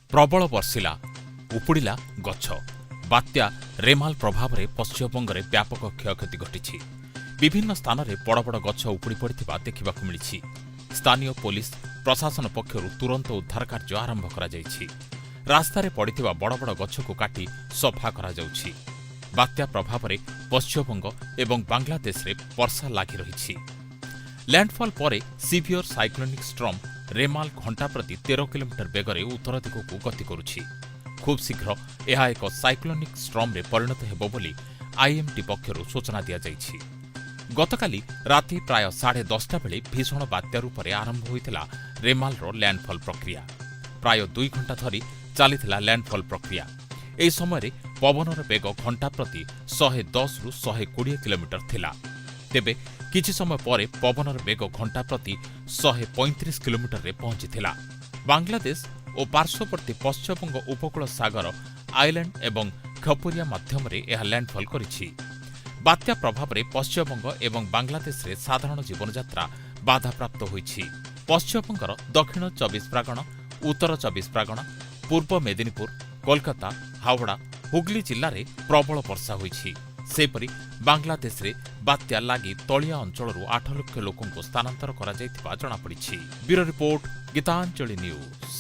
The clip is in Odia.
ପ୍ରବଳ ବର୍ଷିଲା, ଉପୁଡ଼ିଲା ଗଛ। ବାତ୍ୟା ରେମାଲ ପ୍ରଭାବରେ ପଶ୍ଚିମବଙ୍ଗରେ ବ୍ୟାପକ କ୍ଷୟକ୍ଷତି ଘଟିଛି। ବିଭିନ୍ନ ସ୍ଥାନରେ ବଡ଼ ବଡ଼ ଗଛ ଉପୁଡ଼ି ପଡ଼ିଥିବା ଦେଖିବାକୁ ମିଳିଛି। ସ୍ଥାନୀୟ ପୋଲିସ ପ୍ରଶାସନ ପକ୍ଷରୁ ତୁରନ୍ତ ଉଦ୍ଧାର କାର୍ଯ୍ୟ ଆରମ୍ଭ କରାଯାଇଛି। ରାସ୍ତାରେ ପଡ଼ିଥିବା ବଡ଼ ବଡ଼ ଗଛକୁ କାଟି ସଫା କରାଯାଉଛି। ବାତ୍ୟା ପ୍ରଭାବରେ ପଶ୍ଚିମବଙ୍ଗ ଏବଂ ବାଂଲାଦେଶରେ ବର୍ଷା ଲାଗି ରହିଛି। ଲ୍ୟାଣ୍ଡଫଲ୍ ପରେ ସିଭିୟର ସାଇକ୍ଲୋନିକ୍ ଷ୍ଟ୍ରମ୍ ରେମାଲ ଘଣ୍ଟା ପ୍ରତି 13 କିଲୋମିଟର ବେଗରେ ଉତ୍ତର ଦିଗକୁ ଗତି କରୁଛି। ଖୁବ୍ ଶୀଘ୍ର ଏହା ଏକ ସାଇକ୍ଲୋନିକ୍ ଷ୍ଟ୍ରମ୍ରେ ପରିଣତ ହେବ ବୋଲି ଆଇଏମ୍ଡି ପକ୍ଷରୁ ସୂଚନା ଦିଆଯାଇଛି। ଗତକାଲି ରାତି ପ୍ରାୟ 10:30 ବେଳେ ଭୀଷଣ ବାତ୍ୟା ରୂପରେ ଆରମ୍ଭ ହୋଇଥିଲା ରେମାଲର ଲ୍ୟାଣ୍ଡଫଲ୍ ପ୍ରକ୍ରିୟା। ପ୍ରାୟ 2 ଘଣ୍ଟା ଧରି ଚାଲିଥିଲା ଲ୍ୟାଣ୍ଡଫଲ୍ ପ୍ରକ୍ରିୟା। ଏହି ସମୟରେ ପବନର ବେଗ ଘଣ୍ଟା ପ୍ରତି 110ରୁ 120 କିଲୋମିଟର ଥିଲା। ତେବେ କିଛି ସମୟ ପରେ ପବନର ବେଗ ଘଣ୍ଟା ପ୍ରତି 135 କିଲୋମିଟରରେ ପହଞ୍ଚିଥିଲା। ବାଂଲାଦେଶ ଓ ପାର୍ଶ୍ୱବର୍ତ୍ତୀ ପଶ୍ଚିମବଙ୍ଗ ଉପକୂଳ ସାଗର ଆଇଲ୍ୟାଣ୍ଡ ଏବଂ ଖପୁରିଆ ମାଧ୍ୟମରେ ଏହା ଲ୍ୟାଣ୍ଡଫଲ୍ କରିଛି। ବାତ୍ୟା ପ୍ରଭାବରେ ପଶ୍ଚିମବଙ୍ଗ ଏବଂ ବାଂଲାଦେଶରେ ସାଧାରଣ ଜୀବନଯାତ୍ରା ବାଧାପ୍ରାପ୍ତ ହୋଇଛି। ପଶ୍ଚିମବଙ୍ଗର ଦକ୍ଷିଣ 24 ପ୍ରଗଣା, ଉତ୍ତର 24 ପ୍ରଗଣା, ପୂର୍ବ ମେଦିନୀପୁର, କୋଲକାତା, ହାୱଡ଼ା, ହୁଗଲି ଜିଲ୍ଲାରେ ପ୍ରବଳ ବର୍ଷା ହୋଇଛି। ସେହିପରି ବାଂଲାଦେଶରେ ବାତ୍ୟା ଲାଗି ତଳିଆ ଅଞ୍ଚଳରୁ 8 ଲକ୍ଷ ଲୋକଙ୍କୁ ସ୍ଥାନାନ୍ତର କରାଯାଇଥିବା ଜଣାପଡ଼ିଛି। Bureau report, Gitanjali news.